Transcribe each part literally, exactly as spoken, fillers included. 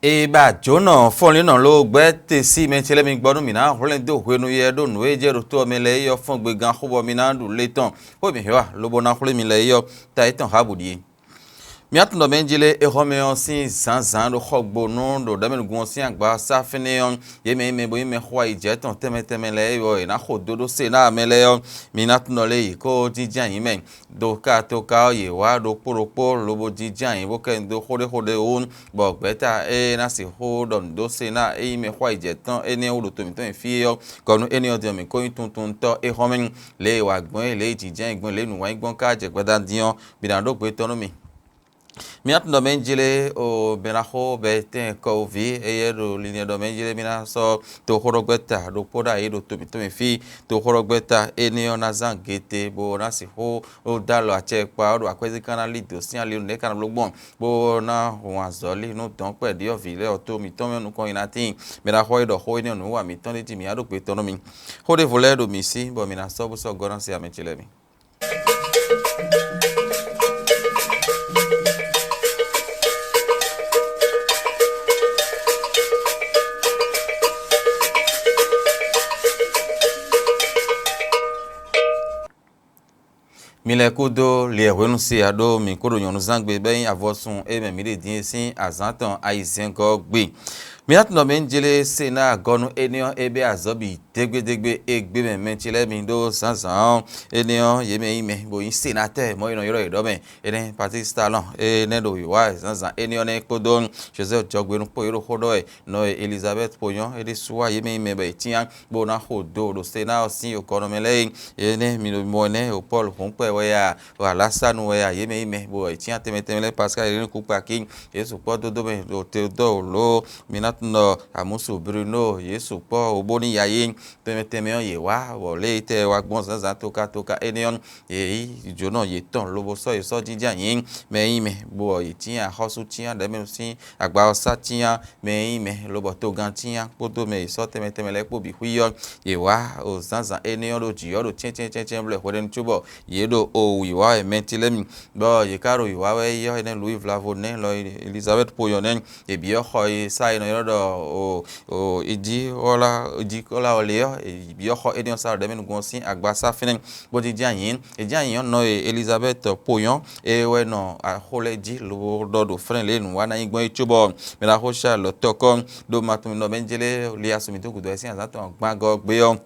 Eba jǒnɔ fɔnlínnɔ ló gbɛ́ te sí mɛ ce lɛ́ɛ mi gbɔ nú mǐ ná hwlɛ́n dó hwenu yɛ ɖó nǔ e jɛ ɖo tó ɔ́ mɛ lɛ́ɛ é ɔ́ fɔ́n gbegan xó bɔ mi ná ɖu lé tɔn xó e mǐ hɛn wá lobo ná xwlé mi lɛ́ɛ é ɔ́, ta yětɔn hǎ bǔ ɖíe. Mǐ atundɔ mɛ jlé exɔmɛ ɔ́ sín zǎnzǎn ɖo xɔgbonu ɖo ɖɛ̌mɛnugun ɔ́ sín agba sá fínɛ́ ɔ́, yě mɛ e mɛ bo nyí mɛxó ayijɛ́ tɔn tɛnmɛ tɛnmɛ lɛ́ɛ e wɔ è nǎ xo dó ɖó se ná mɛ lɛ́ɛ ɔ́, mi ná tunɔ lé yě kó jínjɛ́n ayǐ mɛ. Dokátoká ɔ́, yě wá ɖokpó ɖokpó lobo jínjɛ́n ayǐ bó kɛ nyi dó xóɖéxóɖé wú, bɔ gbɛ̌ta e ná sixú ɖɔ nǔ dó se ná é nyí mɛxó ayijɛ́ tɔn énɛ́ wú ɖo to mǐtɔn e fí é ɔ́, kɔ nú énɛ́ ɔ́ din ɔ́, mǐ kó nyí tuntun tɔ́ é xɔ́mɛ. Lě e è wa gbɔn é, lě e jǐnjɛ́n e gbɔn, lě e nǔwanyigbɔ́n ka jɛ gbada din ɔ́, bǐ ná ɖó gbe tɔn nú mì. Mía tun ɖɔ mɛ jlé o bɛ́ ná xó bɛ́ tɛ́n kɔwúví éyɛ́ ɖo linlɛn ɖɔ mɛ jlé mí ná sɔ́ toxóɖɔgbɛ́ta ɖokpó ɖ'ayǐ ɖo to mǐtɔn mɛ fí. Toxóɖɔgbɛ́ta énɛ́ ɔ́ ná zán gete bó ná sixú dó alɔ acɛ kpa ɔ́ ɖo akwɛ́zín ká ná lí dǒ sín ali nǔɖé ka ná bló gbɔn, bó ná hun azɔ̌ lí nú dɔ̌nkpɛ́ ɖyɔ̌vǐ lɛ́ɛ ɔ́ tó mǐtɔn mɛ nukɔn nyi ná tíin. Mɛ ná xɔ é ɖɔ xó énɛ́ ɔ́ nǔ wa mǐtɔn ɖ'é jí mǐ ná ɖó gbe tɔn nú mi. Xó ɖěvo lɛ́ɛ ɖo mǐ sí bɔ mǐ ná sɔ́ bó sɔ́ gɔ́ ná se amɛ ce lɛ́ɛ mi. Mi lɛ́ kúdó liɛ̌hwenu se aɖó mǐ kó ɖo nyɔ̌nuzángbe bɔ é nyí avɔsun e mɛ mǐ ɖe din é sín azǎn tɔn ayizɛ́ngɔ́ ɔ́ gbe. Mǐ ná tunɔ mɛ jlé se ná agɔ́nú énɛ́ ɔ́ é bɛ́ azɔ̌ bǐ dégbédégbé égbé mɛ mɛ ce lɛ́ɛ mi ɖó zǎnzǎn ɔ́, énɛ́ ɔ́, yě mɛ nyí mɛ bo nyí senatɛ́ɛ mɔ̌ e nɔ ylɔ́ yě ɖɔ mɛ. Énɛ́ Patrice Talon énɛ́ ɖo wǐwá wɛ zǎnzǎn énɛ́ ɔ́ nɛ́ kpódó Joseph Jɔgbe kpó yě ɖo xó ɖɔ wɛ nɔ e Elizabeth kpó nyɔ́ é ɖésú wá yě mɛ nyí mɛ bɔ yě cyán bó ná xo do ɖo Senáa ɔ́ sín yǒkɔ́nɔmɛ lɛ́ɛ é. Énɛ́ mi ɖo mɔ nɛ́ ɖo Pɔ́lu hǔnkpɛ wɛ a, ɖo alǎsánu wɛ a, yě mɛ nyí mɛ bɔ yě cyán tɛnmɛ tɛnmɛ lɛ́ɛ Pascal Iréniku kpakí, yě sukpɔ́ dódó mɛ ɖo Teodɔ́ɔ lǒ, mi ná tunɔ Amusu Bruno, yě sukpɔ́ Obóníyayé, tɛnmɛ tɛnmɛ ɔ́ yě wá, bɔ lě e tɛ wá gbɔn zǎnzǎn tókátóká énɛ́ ɔ́, yě yí jǒnɔ yětɔn lobo sɔ́ yě sɔ́ jínjɔ́n ayǐ, mɛ e nyí mɛ, bɔ yě cyán axɔ́sú cyán ɖɛ̌mɛnu sín agba ɔ́ sá cyán, mɛ e nyí mɛ lobɔ togán cyán kpódó mɛ e sɔ́ tɛnmɛ tɛnmɛ lɛ́ɛ kpó bǐ xwí ɔ́, yě wá o zǎnzǎn énɛ́ ɔ́ ɖo jǐ ɔ́ ɖo cyɛ́ncyɛ́ncyɛ́n blɛ́ hweɖénu cóbɔ yě ɖo o wǐwá wɛ Mɛtilɛ́mi, bɔ yě ká ɖo wǐwá wɛ é ɔ́, énɛ́ Louis Vlavo nɛ́ lɔ Elizabɛ́ti xo nyɔ nɛ́, yě byɔ́ xɔ e sá è nɔ ylɔ́ ɖɔ o o ijí ɔ́ lá ijí ɔ́ lá ɔ́ lě ɔ́, yě byɔ́ xɔ énɛ́ ɔ́ sá ɖɔ ɖɛ̌mɛnu gɔ́n sín agba sá fínɛ́, bó jínjɔ́n ayǐ. È jínjɔ́n ayǐ ɔ́, nɔ e Elizabɛ́ti xo nyɔ é wɛ nɔ axó lɛ́ɛ jí lobo ɖɔ ɖo flɛ́n lě e nǔ wa ná nyí gbɔn é cóbɔ mɛ ná xo Charles tɔkɔ́ ɖo ma tɔn nɔ mɛ jlé Liasu mǐtɔn gǔdo wɛ sín azǎn tɔn gbangɔ gbé ɔ́.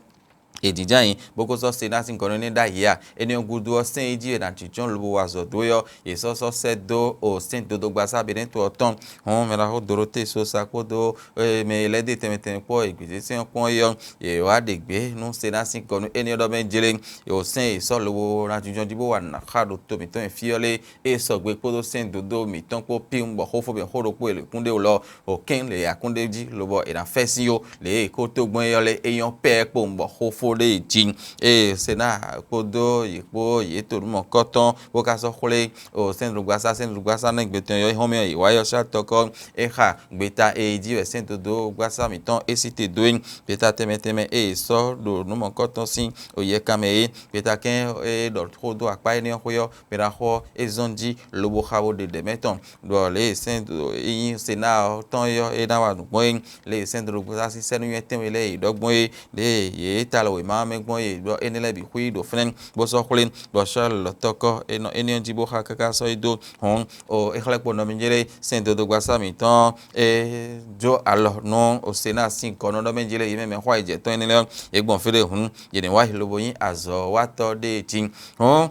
È jǐnjɔ́n ayǐ bó kó sɔ́ Senási gɔ̌ nú énɛ́ ɖ'ayǐ a? Énɛ́ ɔ́ gúdo ɔ́, sɛ́n e jí è nǎ jínjɔ́n lobo wa azɔ̌ dó é ɔ́, yě sɔ́ sɔ́ sɛ́ dó o sɛ́n dodogbaza Benɛ́to ɔ́ tɔn. Hɔn mɛ ná xo Dorotéi Sosa kpódó mɛ e lɛ́ dó tɛnmɛ tɛnmɛ kpó ɔ́, è gbězé sɛ́n ɔ́ kpɔ́n é ɔ́, yě wá ɖe gbě nú Senási gɔ́ nú énɛ́ ɔ́ ɖɔ mɛ jlé. Yě o sɛ́n yě sɔ́ lobo ná jínjɔ́n jí bó wa nǔ ná xa ɖo to mǐtɔn e fí ɔ́ lé, é sɔgbe kpódó sɛ́n dodó mǐtɔn kpó píwún bɔ xófó mɛ xó ɖokpó e lě kún ɖe wú lɔ ɔ́, o kɛ́n lě ya kún ɖ'é jí lobɔ è nǎ fɛ́ sín ó. Lě e kó tó gbɔn é ɔ́ lɛ́ɛ, é nyɔ́ pɛ́ kpowun bɔ xófó ɖ'é jí. Ée Senáa kpódó yě kpó yě to nǔ mɔ̌kɔ́tɔn bó ka sɔ́ xwlé o sɛ́ndrugbasá sɛ́ndrugbasá nɛ́ gbe tɔn yɔ́yɔ́ mɛ ɔ́, yě wá yɔ́ sá tɔkɔ́ é xa gbeta e jí wɛ sɛ́n dodó gbasá mǐtɔn é sí te dó é. Gbeta tɛnmɛ tɛnmɛ e è sɔ́ ɖo nǔ mɔ̌kɔ́tɔn sín o yɛkan mɛ é, gbeta kɛ́n e ɖɔ xó dó akpá énɛ́ ɔ́ xwé ɔ́, mɛ ná xɔ é zɔ́n jí lobo xa bo ɖe ɖɛ̌ mɛ tɔn, ɖɔ lě e sɛ́n e nyí Senáa ɔ́ tɔn é ɔ́, é ná wa nǔ gbɔn é. Lě e sɛ́n dodó gbasá sín sɛ́núnywɛ́ tɛ́nwe lɛ́ɛ yě ɖɔ gbɔn é, lě e yě ta alɔ wěma ɔ́ mɛ gbɔn é, ɖɔ énɛ́ lɛ́ɛ bǐ xwí ɖo fínɛ́ bó sɔ́ xwlé, bɔ Sɔ́ɔlu lɔ tɔ́kɔ́ é nɔ énɛ́ ɔ́ jí bó xa káká sɔ́ yi dó hɔn. O é xlɛ́ kpo nɔ mì jlé sɛ́n dodó gbasá mǐtɔn é jó alɔ nú Senáa sín gɔ̌nɔ́ ɖɔ mɛ jlé yě mɛ mɛ xó ayǐjɛ́tɔ́ énɛ́ lɛ́ɛ ɔ́, yě gbɔn fí ɖé hǔn, yě ní wá yi lobo nyí azɔ̌watɔ́ ɖé jí. Hɔn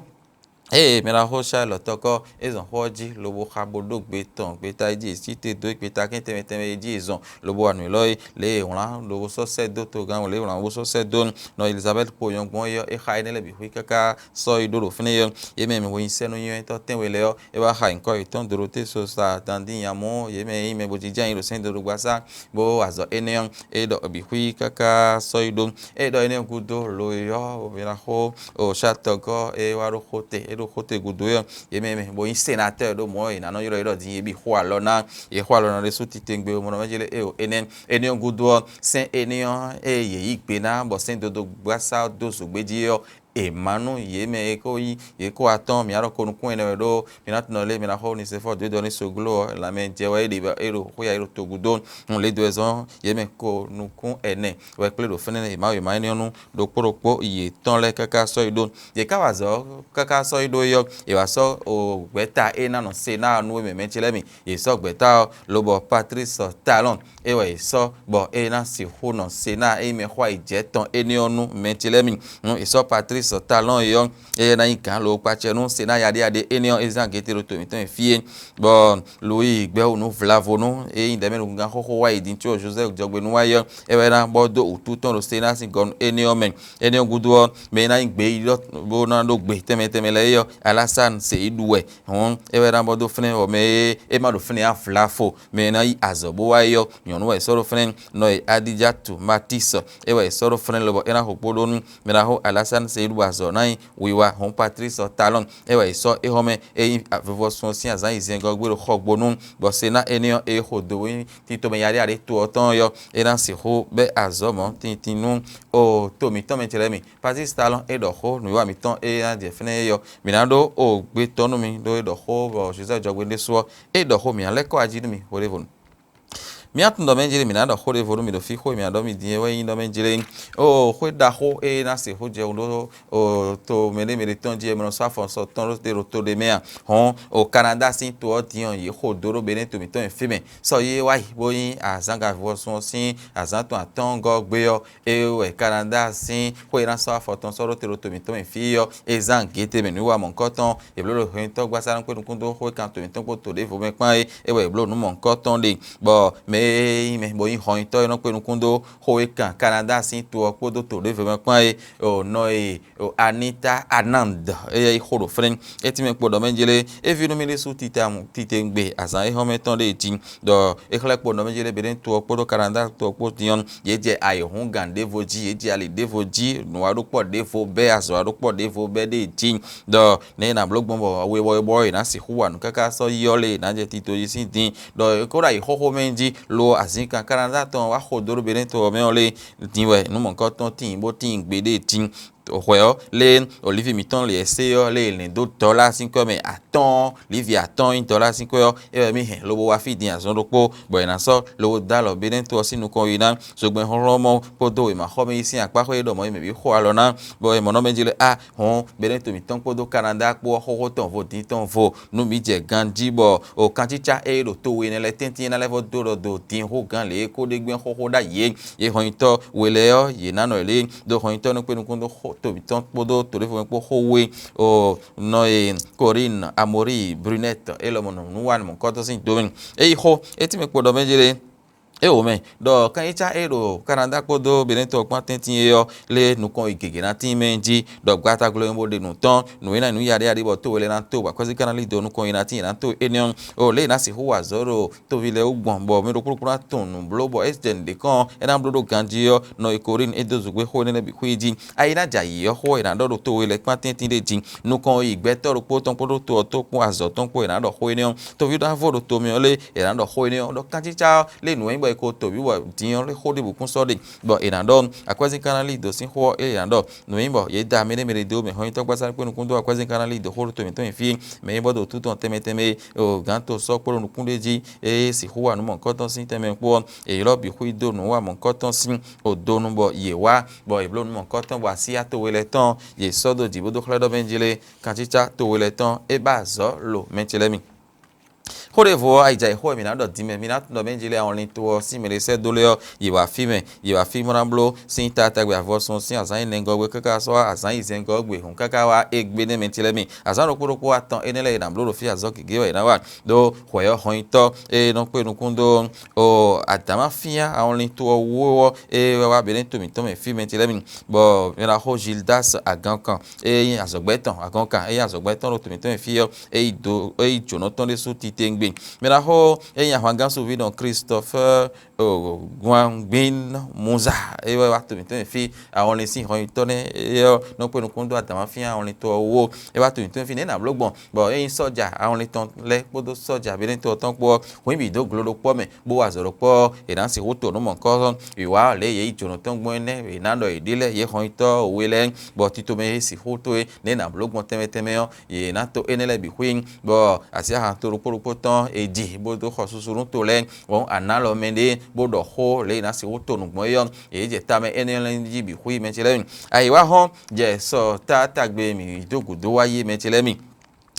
Ée mɛ ná xo Shalɔtɔkɔ é zɔn xó ɔ́ jí lobo xa bo ɖó gbe tɔn gbeta e jí è sí te dó é, gbeta kɛ́n tɛnmɛ tɛnmɛ e jí è zɔn lobo wa nǔ élɔ́ é, lě e è wlǎn lobo sɔ́ sɛ́ dó togán lě e è wlǎn lobo sɔ́ sɛ́ dó nɔ Elizabɛ́ti kpo nyɔ̌gbɔn é ɔ́, é xa énɛ́ lɛ́ɛ bǐ xwí káká sɔ́ yi ɖó ɖo fínɛ́ é ɔ́, yě mɛ e mɛ bo nyí sɛ́núnywɛ́tɔ́ tɛ́nwe lɛ́ɛ ɔ́, é wá xa nyǐkɔ yětɔn Dorotéi Sosa Dandín Nyamú, yě mɛ e nyí mɛ bo jínjɔ́n ayǐ ɖo sɛ́n dodó gbasá bó wa azɔ̌ énɛ́ ɔ́, é ɖɔ bǐ xwí káká sɔ́ yi ɖó. É ɖɔ énɛ́ gúdo lo e ɔ́, mɛ ná xo o Shatɔgɔ́ e wá ɖo xóte, é ɖo xóte gúdo é ɔ́, yě mɛ mɛ bo nyí senatɔ́ɔ ɖó mɔ̌ è nǎ nɔ ylɔ́ yě ɖɔ din é bǐ xo alɔ ná, yě xo alɔ ná ɖésú titewungbe mɔnɔmɛjele é o énɛ́. Énɛ́ ɔ́ gúdo ɔ́, sɛ́n énɛ́ ɔ́ e yě yí gbe ná bɔ sɛ́n dodó gbasá ɔ́ dó zǒgbé jí é ɔ́, È ma nú yě mɛ e ko nyí yě ko atɔ́ɔ́n, mǐ nǎ ɖɔ ko nukún ɛnɛ wɛ ɖó mǐ ná tunɔ lé mǐ ná xo Onesifɔ́ɔ dó é ɖɔ ní Soglo ɔ́, lanmɛ jɛ wɛ é ɖe é ɖo xwé ya é ɖo togun dó. Lě dó wɛ zɔ́n yě mɛ ko nukún ɛnɛ wɛ kplé ɖo fɛ́nɛ e Mawu e ma nyí nɛ́ ɔ́ nú ɖokpó ɖokpó yětɔn lɛ́ɛ káká sɔ́ yi ɖó. Yě ká wa azɔ̌ káká sɔ́ yi ɖó é ɔ́, è wǎ sɔ́ gbɛ̌ta e ná nɔ se ná ɔ́ nú é mɛ mɛ ce lɛ́ɛ mi. Yě sɔ́ gbɛ̌ta ɔ́ lobɔ Patlísi Talɔn é wɛ è sɔ́ bɔ é ná sixú nɔ se ná é nyí mɛxó ayǐjɛ́tɔn énɛ́ ɔ́ nú mɛ ce lɛ́ɛ mi. Hǔn è sɔ́ Patlísi Talɔn é ɔ́, éyɛ́ ná nyí gǎn lowokpacɛ nú se ná yaɖéyaɖé énɛ́ ɔ́, é zán gěte ɖo to mǐtɔn e fí é. Bɔ Luwíi Gbɛ́wúnu Vlavo nú é nyí ɖɛ̌mɛnúgán xóxó wá yi din có Jozɛ́fu jɔgbe nú wá yi ɔ́, é wɛ ná bɔ dó wǔtu tɔn ɖo se ná sín gɔ́ nú énɛ́ ɔ́ mɛ. Énɛ́ ɔ́ gúdo ɔ́, mɛ e ná nyí gbeyíɖɔ bó ná ɖó gbe tɛnmɛ tɛnmɛ lɛ́ɛ é ɔ́, Alásanu se yi ɖu wɛ. Hǔn é wɛ ná bɔ dó flɛ́n bɔ mɛ e é ma ɖo fínɛ́ ǎ vlafo, mɛ e ná yí azɔ̌ bó wá é ɔ́, nyɔ̌nu wɛ è sɔ́ ɖó flɛ́n nɔ e Adijatu Matísɔ, é wɛ è sɔ́ ɖó flɛ́n lobɔ é ná xo kpó ɖó nú mɛ ná xo Alásanu se yi ɖu azɔ̌ ná nyí wiwa hǔn Patlísi Talɔn, é wɛ è sɔ́ éhɔ́mɛ e nyí avivɔsun ɔ́ sín azǎn yi zɛngɔ́ gbé ɖo xɔgbónu, bɔ se ná énɛ́ ɔ́ e xo do bó nyí tito mɛ yaɖéyaɖé to ɔ́ tɔn ɔ́, é ná sixú bɛ́ azɔ̌ mɔ̌ tintin nú o to mǐtɔn mɛ ce lɛ́ɛ mi. Patlísi Talɔn é ɖɔ xó nǔwiwa mǐtɔn e ná jɛ fínɛ́ é ɔ́, mǐ ná ɖó o gbe tɔn nú mi ɖó é ɖɔ xó bɔ Jozɛ́fu jɔgbe ɖésú ɔ́, é ɖɔ xó mǐ ná lɛ́ kɔ wá jí nú mi hweɖěvonu. Mǐ atundɔ mɛ jlé mǐ ná ɖɔ xó ɖěvo nú mi ɖo fí xó e mǐ ná ɖɔ mì din é wɛ nyí ɖɔ mɛ jlé. O xwé ɖaxó e ná sixú jɛ wǔ ɖó o to mɛɖé mɛɖé tɔn jí e mɛ nɔ sɔ́ afɔ sɔ tɔn ɖó te ɖo to ɖé mɛ a? Hɔn o Kanadá sín to ɔ́ din ɔ́, yě xo do ɖó Benɛ́ to mǐtɔn e fí mɛ. Sɔ yí é wá yi bó nyí azǎngavɔsún ɔ́ sín azǎn tɔn atɔ́ɔ́ngɔ́ gbé ɔ́, é wɛ Kanadá sín xwé e ná sɔ́ afɔ tɔn sɔ́ ɖó te ɖo to mǐtɔn e fí ɔ́, é zán gěte mɛ nǔwiwa mɔ̌hunkɔtɔn. È blǒ ɖo hwɛnyitɔ́ gbasá nukúnnukún dó xwé kan to mǐtɔn kpó to ɖěvo mɛ kpán é, é wɛ è blǒ nǔ mɔ̌hunkɔtɔn ɖe. Bɔ mɛ e nyí mɛ bo nyí hɔnyitɔ́ e nɔ kpé nukún dó xó e kan Kanadá sín to ɔ́ kpódó to ɖěvo mɛ kpán é, o nɔ e o Anita Anand, éyɛ́ yi xó ɖo flɛ́n. É tínmɛ kpo ɖɔ mɛ jlé é ví nú mì ɖésú titewungbe azǎn éhɔ́mɛ tɔn ɖée jí, ɖɔ é xlɛ́ kpo ɖɔ mɛ jlé Benɛ́ to ɔ́ kpódó Kanadá to ɔ́ kpó din ɔ́, yě jɛ ayǐhúngǎn ɖěvo jí, yě jɛ ali ɖěvo jí, nǔwaɖokpɔ́ ɖěvo bɛ́, azɔ̌waɖokpɔ́ ɖěvo bɛ́ ɖée jí, ɖɔ nɛ̌ è nǎ bló gbɔn bɔ webɔyɔbɔ è nǎ sixú wa nǔ káká sɔ́ yi ɔ́ lě è nǎ jɛ tito jí sín din, ɖɔ é kó ɖo ayǐ xóxó mɛ jí, lo azǐnkan Kanadá tɔn wá xo dó ɖó Benɛ́ to ɔ́ mɛ ɔ́ lé din wɛ nǔ mɔ̌hunkɔtɔn tíin bó tíin gbeɖé din. Hwɛ ɔ́, lé olívi mǐtɔn lě e sé ɔ́, lé è lɛ̌n dó dɔlá sín kwɛ́ mɛ atɔ́ɔ́n, lívi atɔ́ɔ́n nyí dɔlá sín kwɛ́ ɔ́, é wɛ mì hɛn lobo wá fí din azɔn ɖokpó, bɔ è nǎ sɔ́ lobo dó alɔ Benɛ́ to ɔ́ sín nukɔn yi ná. Zogbɛ́n hlɔ́nhlɔ́n mɔ kpódó wěmaxɔmɛ yí sín akpáxwé e ɖɔ mɔ̌ mɛ bǐ xo alɔ ná, bɔ è mɔ nɔ mɛ jí lɛ́ɛ a hɔn Benɛ́ to mǐtɔn kpódó Kanadá kpó ɔ́, xóxó tɔn vo dín tɔn vo, nú mǐ jɛ ganjí bɔ o kancícá e ɖo to we énɛ́ lɛ́ɛ tɛ́ntin é ná lɛ́ vɔ́ dó ɖɔ do din xó gán lě e kó ɖe gbɛ́ xóxó ɖ'ayǐ é. Yě hɔnyitɔ́ we lɛ́ɛ ɔ́, yě ná nɔ yě lé ɖó hɔnyitɔ́ nɔ kpé nukún dó xó to mǐtɔn kpódó to ɖěvo mɛ kpó xó we o nɔ e Corinne Amori Brunette é lɔmɔ̌ nɔ nǔ wa nɔ mɔ̌hunkɔtɔn sín do mɛ. É yi xó, é tínmɛ kpo ɖɔ mɛ jlé. É wǒ mɛ ɖɔ kanyica e ɖo Kanadá kpódó Benɛ́ to ɔ́ kpán tɛ́ntin é ɔ́ lé nukɔn yi gěgé ná tíin mɛ jí, ɖɔ gbatagló e bó ɖe nǔ tɔn nǔ e ná nyí nǔ yaɖéyaɖé bɔ tówe lɛ́ɛ ná tó bɔ akwɛ́zín ka ná lí do nukɔn yi ná tíin yě ná tó énɛ́ ɔ́, o lě e è nǎ sixú wa azɔ̌ ɖo toví lɛ́ɛ wú gbɔn, bɔ mɛ ɖokpó ɖokpó ná tunwun nǔbló, bɔ é jɛ nǔɖé kɔn ɔ́, é ná bló ɖó ganjí ɔ́, nɔ e Korín é dó zǔgbé xó énɛ́ lɛ́ɛ bǐ xwí jí. Ayi ná jɛ ayǐ ɔ́ xó è nǎ ɖɔ ɖo towe lɛ́ɛ kpán tɛ́ntin ɖé jí. Nukɔn yi gbɛtɔ́ ɖokpó tɔn kpódó to ɔ́ tó kpó azɔ̌ tɔn kpó è nǎ ɖɔ xó énɛ́ ɔ́. Toví ɖaxó ɖo to mɛ ɔ́ lé è nǎ ɖɔ xó énɛ́ ɔ́, ɖɔ kantítsá ɔ́ lé nǔ e nyí bɔ è ko toví bɔ din ɔ́ lé xó ɖěbǔ kún sɔ́ ɖe, bɔ è nǎ ɖɔ akwɛ́zín ka ná lí dǒ sín xó ɔ́, é è nǎ ɖɔ nǔ e nyí bɔ yě da mɛ ɖé mɛ ɖé dó mɛ hɔnyitɔ́ gbasá kpé nukún dó akwɛ́zín ka ná lí dǒ xó ɖo to mǐtɔn nyi fí, mɛ e nyí bɔ ɖo tútɔn tɛnmɛ tɛnmɛ o gǎn to sɔ́ kpó ɖo nukún ɖé jí, é sixú wa nǔ mɔ̌hunkɔtɔn sín tɛnmɛ kpó ɔ́, è ylɔ́ bǐ xwí dó nǔ wa mɔ̌hunkɔtɔn sín o donu bɔ yě wá, bɔ è bló nǔ mɔ̌hunkɔtɔn bɔ asíyá towe lɛ́ɛ tɔn yě sɔ́ dó jǐ bó dó xlɛ́ ɖɔ mɛ jí lé, kantítsá towe lɛ́ɛ tɔn é ba azɔ̌ lo mɛ ce lɛ́ɛ mi. Xó ɖěvo ɔ́, ayǐjayǐxó wɛ mǐ ná ɖɔ din mɛ, mǐ ná ɖɔ mɛ jí lé awɔnlin to ɔ́ sín mɛ ɖé sɛ́ dó lé ɔ́, yě wá fí mɛ, yě wá fí bó ná bló sín taatagbe avɔsun sín azǎn yi nɛngɔ́ gbe káká sɔ́ azǎn yi zɛngɔ́ gbe hǔn káká wá égbé nɛ́ mɛ ce lɛ́ɛ mi. Azǎn ɖokpó ɖokpó atɔn énɛ́ lɛ́ɛ è nǎ bló ɖo fí azɔ̌ gěgé wɛ è nǎ wa ɖó hwɛ̌ ɔ́ hɔnyitɔ́ e nɔ kpé nukún dó o adǎmá fínyá awɔnlin to ɔ́ wú ɔ́, é wɛ wá Benɛ́ to mǐtɔn mɛ fí mɛ ce lɛ́ɛ mi, bɔ mɛ ɖaxó Gildas Agɔnkan e nyí azɔ̌gbɛ́ tɔn, Agɔnkan e nyí azɔ̌gbɛ́ tɔn ɖo to mǐtɔn mɛ fí ɔ́, é yi do é yi jǒnɔ tɔn ɖésú titewungbe gbe. Mɛ ɖaxó e nyí ahwangán Suvidɔn Christophe Guangbin Muza, é wɛ wá to mǐtɔn e fí awɔnlin sín hɔnyitɔ́ nɛ́, é ɔ́ nɔ kpé nukún dó adǎn fín awɔnlin to ɔ́ wú. É wá to mǐtɔn e fí nɛ̌ nǎ bló gbɔn, bɔ é nyí sɔ́ja awɔnlin tɔn lɛ́ɛ kpódó sɔ́ja bénɛ́ to ɔ́ tɔn kpó ɔ́, hwǐn bǐ dó glo ɖokpɔ́ mɛ, bó wa azɔ̌ ɖokpɔ́ ɔ́, è nǎ sixú to nǔ mɔ̌kɔ. È wǎ lě e yě yi jǒnɔ tɔn gbɔn é nɛ́, è nǎ ɖɔ yě ɖe lɛ́ɛ, yě hɔnyitɔ́ we lɛ́ɛ, bɔ tito mɛ e sixú to é nɛ́ nǎ bló gbɔn tɛnmɛ tɛnmɛ ɔ́, yě ná to énɛ́ lɛ́ɛ bǐ xwín, bɔ así ahan to ɖokpó ɖokpó tɔn è ji bó dó xɔ susu nú to lɛ́ɛ, bɔ anǎ lɔ mɛ ɖé bó ɖɔ xó lě e è nǎ sixú to nǔ gbɔn é ɔ́, yě jɛ tamɛ énɛ́ lɛ́ɛ jí bǐ xwí mɛ ce lɛ́ɛ mi. Ayǐ wá hɔ́n jɛ sɔ tátágbe mǐ dó gǔdo wá yí mɛ ce lɛ́ɛ mi.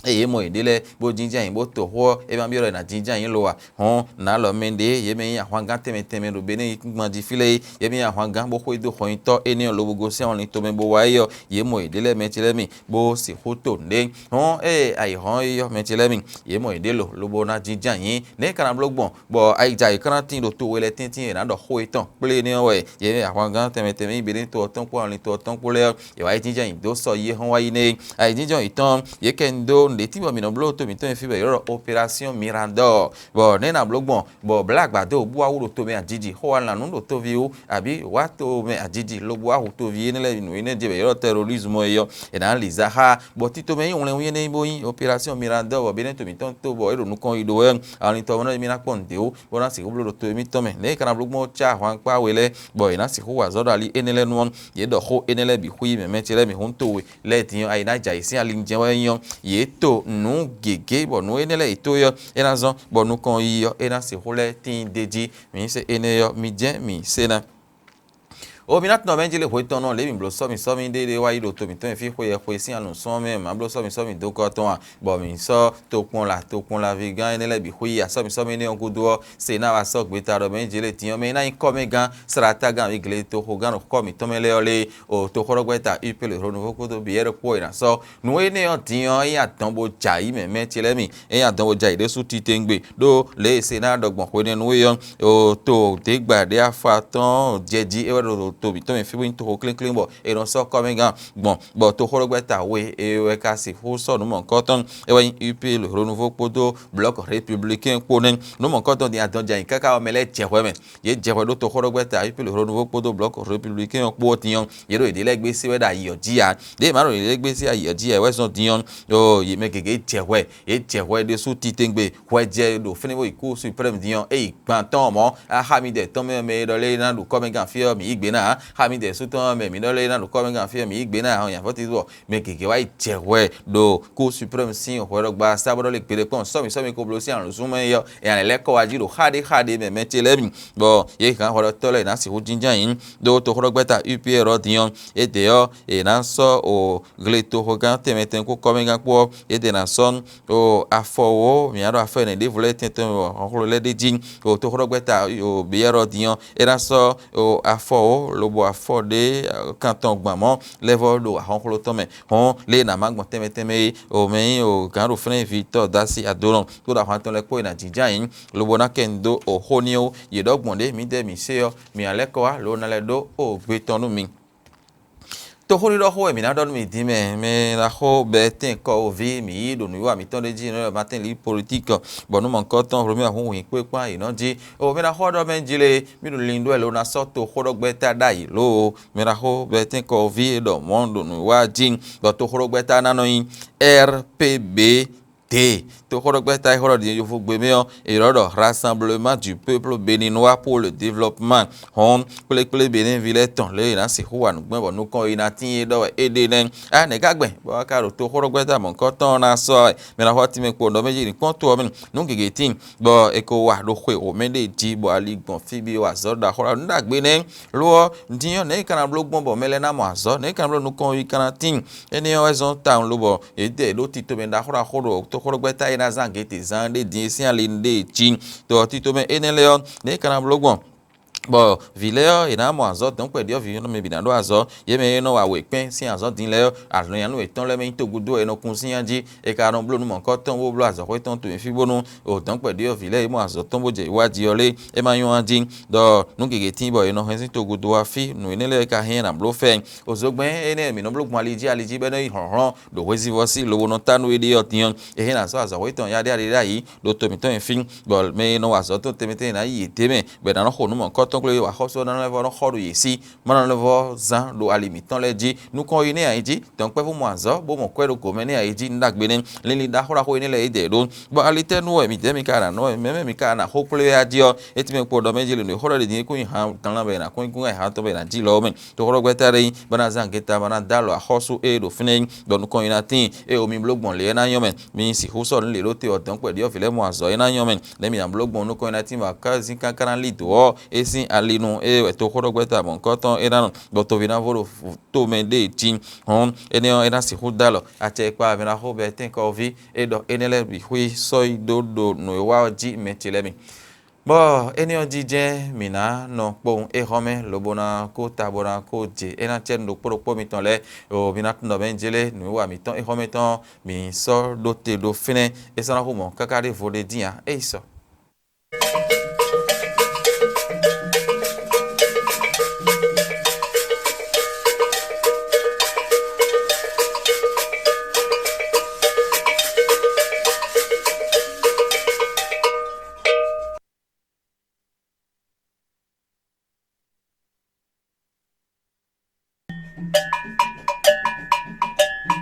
Eye yě mɔ yěɖée lɛ́ɛ bó jínjɔ́n ayǐ bó to xó ɔ́, é ma byɔ́ ɖɔ è nǎ jínjɔ́n ayǐ lo ǎ. Hɔn, nǎ lɔ mɛ ɖě yě mɛ nyí ahwangán tɛnmɛ tɛnmɛ ɖo Benɛ́ɛ yíkúngban jí fí lɛ́ɛ é, yě mɛ nyí ahwangán bó xwedó hɔnyitɔ́ énɛ́ ɔ́ lobo gosín awɔnlin tomɛ bó wá é ɔ́, yě mɔ yěɖée lɛ́ɛ mɛ ce lɛ́ɛ mi, bó sixú to nǔɖé. Hɔn, ée ayǐ hɔn é ɔ́ mɛ ce lɛ́ɛ mi, yě mɔ yěɖée lo lobo ná jínjɔ́n ayǐ. Nɛ̌ é ka ná bló gbɔn, bɔ ayǐjá yě ka ná tín ɖo to we lɛ́ɛ tɛ́ntin e è nǎ ɖɔ xó yětɔn kplé énɛ́ ɔ́ wɛ yě mɛ ahwangán tɛnmɛ tɛnmɛ nyí Benɛ́ to ɔ́ tɔn kpó awɔnlin to ɔ́ tɔn kpó lɛ́ɛ ɔ́, yě wá yi jínjɔ́n ayǐ dó sɔ yi e hɔn wá yi nɛ́ é. Ayǐjínjɔ́n yětɔn, yě kɛ nyi dó nǔɖé tínbɔ mǐ nɔ bló ɖo to mǐtɔn e fí bɔ yě ɖɔ opération Mirandor, bɔ nɛ̌ è nǎ bló gbɔn, bɔ blǎ agbǎdo bú wá wú ɖo tomɛ ajiji, xó wá lan nǔ ɖo toví wú, abǐ wá tomɛ ajiji lobo wá hu toví énɛ́ lɛ́ɛ nǔ énɛ́ jɛ bɔ yě ɖɔ terrorisme é ɔ́, è nǎ li za xá, bɔ tito mɛ nyí wlɛnwún énɛ́ bó nyí opération Mirandor, bɔ Benɛ́ to mǐtɔn to bɔ é ɖo nukɔn yi ɖó wɛ, alɔnitɔ́ mɛ nɔ mì ná kpɔ́n nǔɖé wú, bó ná sixú bló ɖo to émítɔn mɛ. Nɛ̌ è ka ná bló gbɔn cá ahwankpá we lɛ́ɛ, bɔ è nǎ sixú wa azɔ̌ ɖo ali énɛ́ lɛ́ɛ nu ɔ́, yě ɖɔ xó énɛ́ lɛ́ɛ bǐ xwí mɛ mɛ ce lɛ́ɛ mǐ hun towe lɛ́ɛ din ɔ́, ayi ná jɛ ayǐ sín ali jɛ́n wɛ nyí ɔ́, yě to nǔ gěgé bɔ nǔ énɛ́ lɛ́ɛ yě to é ɔ́, é ná zɔ́n bɔ nukɔn yiyi ɔ́, é ná sixú lɛ́ tíin d'é jí. Mǐ se énɛ́ ɔ́, mi jɛ́n mǐ se ná. O mi ná tunwun mɛ jí lě hwe tɔn nɔ lě mi blǒ sɔ́mi sɔ́mi ɖé ɖé wá yi ɖo to mǐtɔn e fí xwe yɛ xwe sín anǔsɔ́ mɛ, mǎ bló sɔ́mi sɔ́mi dó kɔ tɔn a, bɔ mǐ sɔ́ tokpɔnla tokpɔnlavígán énɛ́ lɛ́ɛ bǐ xwí yi asɔ́mi sɔ́mi énɛ́ ɔ́ gúdo ɔ́, se ná wá sɔ́ gbeta ɖɔ mɛ jí lě din ɔ́ mɛ é ná nyí kɔ́mɛgán, slatagán abǐ gletoxogán ɖo xɔ mǐtɔn mɛ lɛ́ɛ ɔ́ lé, o toxóɖɔgbɛ́ta Upéle Hlonuvo kpódó Biyɛ́ɛ ɖokpó e ná sɔ́ nǔ énɛ́ ɔ́ din ɔ́, é nyí adɔn bó jɛ ayǐ mɛ mɛ ce lɛ́ɛ mi, é nyí adɔn bó jɛ ayǐ ɖésú titewungbe, ɖó lě e se ná ɖɔ gbɔn hwenɛ́nu é ɔ́, o to dě gba ɖě afɔ atɔ́ɔ́n jɛ jí é wɛ ɖo to mǐtɔn mɛ fí bó nyí toxo klínkín bɔ è nɔ sɔ́ kɔ́mɛgán gbɔn, bɔ toxóɖɔgbɛ́ta we e wɛ ka sixú sɔ́ nǔ mɔ̌hunkɔtɔn, é wɛ nyí Upéle Hlonuvo kpódó Blɔ̌k Républicain kpó nɛ́. Nǔ mɔ̌hunkɔtɔn din adɔn jɛ ayǐ káká ɔ́ mɛ lɛ́ɛ jɛ hwɛ mɛ. Yě jɛ hwɛ ɖó toxóɖɔgbɛ́ta Upéle Hlonuvo kpódó Blɔ̌k Républicain ɔ́ kpó ɔ́ din ɔ́, yě ɖo yěɖée lɛ́ɛ gbé sí wɛ ɖo ayi ɔ́ jí ǎ. Ɖěe mǎ ɖo yěɖée gbé sí ayi ɔ́ jí ǎ wɛ zɔn din ɔ́, ɖo yě mɛ gěgé jɛ hwɛ, yě jɛ hwɛ ɖésú titewungbe, hwɛ jɛ ɖo fínɛ́ bó yi kú suprême din ɔ́, é yi gban tɔn mɔ̌, axá mi ɖɛ tɔn mɛ mɛ e ɖɔ lé ná ɖo kɔ́mɛgán fí ɔ́, mǐ yí gbe ná ǎ, axá mi ɖɛ sú tɔn mɛ mǐ ɖɔ lé ná ɖo kɔ́mɛgán fí ɔ́, mǐ yí gbe ná ǎ, nyafɔ́ti bɔ mɛ gěgé wá yi jɛ hwɛ ɖo kú suprême sín hwɛ ɖɔ gba sá bó ɖɔ lé gbeɖé kpɔ́n sɔ́mi sɔ́mi ko bló sín alǔzún mɛ é ɔ́, è nǎ lɛ́ kɔ wá jí ɖo xá ɖé xá ɖé mɛ mɛ ce lɛ́ɛ mi, bɔ yě hɛn hwɛɖɔtɔ́ lɛ́ɛ è nǎ sixú jínjɔ́n ayǐ ɖó toxóɖɔgbɛ́ta U P R ɔ́ din ɔ́, édɛɛ ɔ́, è nǎ sɔ́ o gletoxogán tɛnmɛ tɛnmɛ kpó kɔ́mɛgán kpó ɔ́, édɛɛ ná sɔ́ o afɔwǒ mǐ nǎ ɖo afɔ ɛnɛ ɖěvo lɛ́ɛ tɛntɔn mɛ bɔ xɔxló lɛ́ɛ ɖ'é jí, o toxóɖɔgbɛ́ta o bǐyɛ́ ɔ́ din ɔ́, é ná sɔ́ o afɔwǒ lobo afɔ ɖé kan tɔn gban mɔ̌ lɛ́ vɔ́ ɖo ahɔnxló tɔn mɛ. Hɔn lě e è nǎ má gbɔn tɛnmɛ tɛnmɛ é, o mɛ nyí o gǎn ɖo fɛ́nɛ́ ví tɔ́ dó así adó nɔ, kpódó ahwan tɔn lɛ́ɛ kpó e nǎ jínjɔ́n ayǐ, lobo ná kɛ nu dó o xó n'i ó. Yě ɖɔ gbɔn ɖě mǐdɛɛ mǐ se ɔ́, mǐ ná lɛ́ kɔ wá, lo ná lɛ́ ɖó o gbe tɔn nú mi. Toxóɖiɖɔ xó wɛ mǐ ná ɖɔ nú mi din mɛ, mɛ ná xó bɛ́ tɛ́n kɔ o ví mǐ yí ɖo nǔwiwa mǐtɔn ɖé jí nɔ́ Martin Luther Politique, bɔ nú mɔ̌hunkɔtɔn Romuald Hunhun kpé kpán yě nɔ jí. O mɛ ná xó ɖɔ mɛ jí lé, mí ɖo lin ɖó wɛ lo ná sɔ́ toxóɖɔgbɛ́ta ɖ'ayǐ loo. Mɛ ná xó bɛ́ tɛ́n kɔ o ví e ɖɔ mɔ̌ ɖo nǔwiwa jí, bɔ toxóɖɔgbɛ́ta ná nɔ nyí R P B D. Toxóɖɔgbɛ́ta e xó ɖɔ ɖi yovógbe mɛ ɔ́, è ɖɔ ɖɔ Rassemblement du Peuple Béninois pour le Développement. Hɔn kplékplé Benin ví lɛ́ɛ tɔn lě e è nǎ sixú wa nǔ gbɛn bɔ nukɔn e ná tíin é ɖɔ wɛ é ɖe nɛ́. A nɛ̌ ka gbɛn bɔ a ka ɖo toxóɖɔgbɛ́ta mɔ̌hunkɔtɔn ɔ́ ná sɔ́ wɛ? Mɛ ná xɔ tínmɛ kpo ɖɔ mɛ jí ní kpɔ́n to ɔ́ mɛ nǔ gěgé tíin, bɔ è ko wa ɖo xwe wǒ mɛ ɖé jí bɔ ali gbɔn fí bǐ wa azɔ̌ ɖo axɔ́ ɖo nǔ ɖagbe nɛ́. Lo ɔ́, din ɔ́, nɛ̌ è ka ná bló gbɔn bɔ mɛ lɛ́ɛ ná mɔ azɔ̌? Nɛ̌ è ka ná bló nukɔn yi ka ná tíin? Énɛ́ ɔ́ wɛ zɔ́n tawun lobɔ yě dɛ ɖó tito mɛ ɖaxó ɖaxó ɖo toxóɖɔgbɛ́ta e ná zán gěte zán ɖé din e sín ali ɖé jí. To ɔ́ tito mɛ énɛ́ lɛ́ɛ ɔ́, nɛ̌ è ka ná bló gbɔn? Bɔ vǐ lɛ́ɛ ɔ́, yě ná mɔ azɔ̌ dɔ̌nkpɛ́ ɖiɖɔ́ví ɔ́ mɛ bǐ ná ɖó azɔ̌. Yě mɛ e nɔ wa wěkpɛ́n sín azɔ̌ din lɛ́ɛ ɔ́, alɔ̌nyanu yětɔn lɛ́ɛ mɛ nyí togudo wɛ è nɔ kun sín nya jí. È ka nɔ bló nǔ mɔ̌hunkɔtɔn bó bló azɔ̌xwé tɔn tunwun fí bónú o dɔ̌nkpɛ́ ɖiɖɔ́ví lɛ́ɛ e mɔ azɔ̌ tɔn bó jɛ yi wá jí ɔ́ lé, é ma nyɔ́ a jí. Ɖɔ nǔ gěgé tíin bɔ è nɔ hɛn sín togudo wá fí, nǔ énɛ́ lɛ́ɛ ka hɛn ná bló fɛ. Ozɔgbɛ́n énɛ́ e mǐ nɔ bló gbɔn ali jí ali jí bɔ é nɔ nyí hlɔ̌nhlɔ́n ɖo hwezivɔ́ sí lobo nɔ ta nú éɖée ɔ́ din ɔ́, è hɛn ná sɔ́ azɔ̌xwé tɔn yaɖéyaɖé ɖ'ayǐ ɖo to mǐtɔn nyi fí, bɔ mɛ e nɔ wa azɔ̌ tɔn tɛnmɛ tɛnmɛ ná yi yětɛ́ mɛ, bɔ è nǎ nɔ xo nǔ mɔ̌hunkɔtɔn kplé wa xɔ́sú ɔ́ ná lɛ́ vɔ́ nɔ xɔ ɖo yě sí, má nɔ lɛ́ vɔ́ zán ɖo ali mǐtɔn lɛ́ɛ jí. Nukɔn yi nɛ́ ǎ yi jí, dɔ̌nkpɛ́vú mɔ azɔ̌, bó mɔ kwɛ́ ɖo gǒmɛ nɛ́ ǎ yi jí, nú ɖagbe nɛ́, linlin ɖaxó ɖaxó énɛ́ lɛ́ɛ yi dɛ ɖó. Bɔ alitɛ́nu wɛ midɛɛ mi ka ná nɔ wɛ, mɛ̌ mɛ mi ka ná xó kplé wɛ a jí ɔ́, é tínmɛ kpo ɖɔ mɛ jí le nǔ e xó ɖɔ ɖe din é kó nyi han dan lɔ bɛ è nǎ kɔn nyi gún wɛ han tɔn bɛ è nǎ jí lɔ ɔ́ mɛ. Toxóɖɔgbɛ́ta ɖé nyí bɔ ná zán geta bɔ ná dó alɔ axɔ́sú e ɖo fínɛ́ é, bɔ nukɔn nyi ná tíin, ée omi bló gbɔn lě e ná nyɔ́ mɛ. Mi sixú sɔ́ nǔ lě ɖó te ɔ́, dɔ̌nkpɛ́ ɖyɔ̌vǐ lɛ́ɛ mɔ azɔ̌ e ná nyɔ́ mɛ, nɛ̌ mi ná bló gbɔn nukɔn nyi ná tíin bɔ akázín káká ná lí dǒ ɔ́, é sín ali nu ée wɛ toxóɖɔgbɛ́ta mɔ̌hunkɔtɔn é ná nɔ, bɔ toví ná vo ɖo tomɛ ɖée jí. Hɔn énɛ́ ɔ́, é ná sixú dó alɔ acɛ e kpa mɛ ná xo bɛ́ tɛ́nkɔ́ví é ɖɔ énɛ́ lɛ́ɛ bǐ xwí sɔ́ yi dó ɖo nǔ e wa ɔ́ jí mɛ ce lɛ́ɛ mi. Bɔ énɛ́ ɔ́ jí jɛ́n mǐ ná nɔ kpowun éhɔ́mɛ lobo ná kó ta bó ná kó je é ná cɛ́ nú ɖokpó ɖokpó mitɔn lɛ́ɛ, o mi ná tunwun ɖɔ mɛ jélé nǔwiwa mǐtɔn éhɔ́mɛ tɔn mǐ sɔ́ ɖó te ɖó fínɛ́, é sɔ́ ná xú mɔ̌ káká ɖěvo ɖé dín ǎ. É yi sɔ.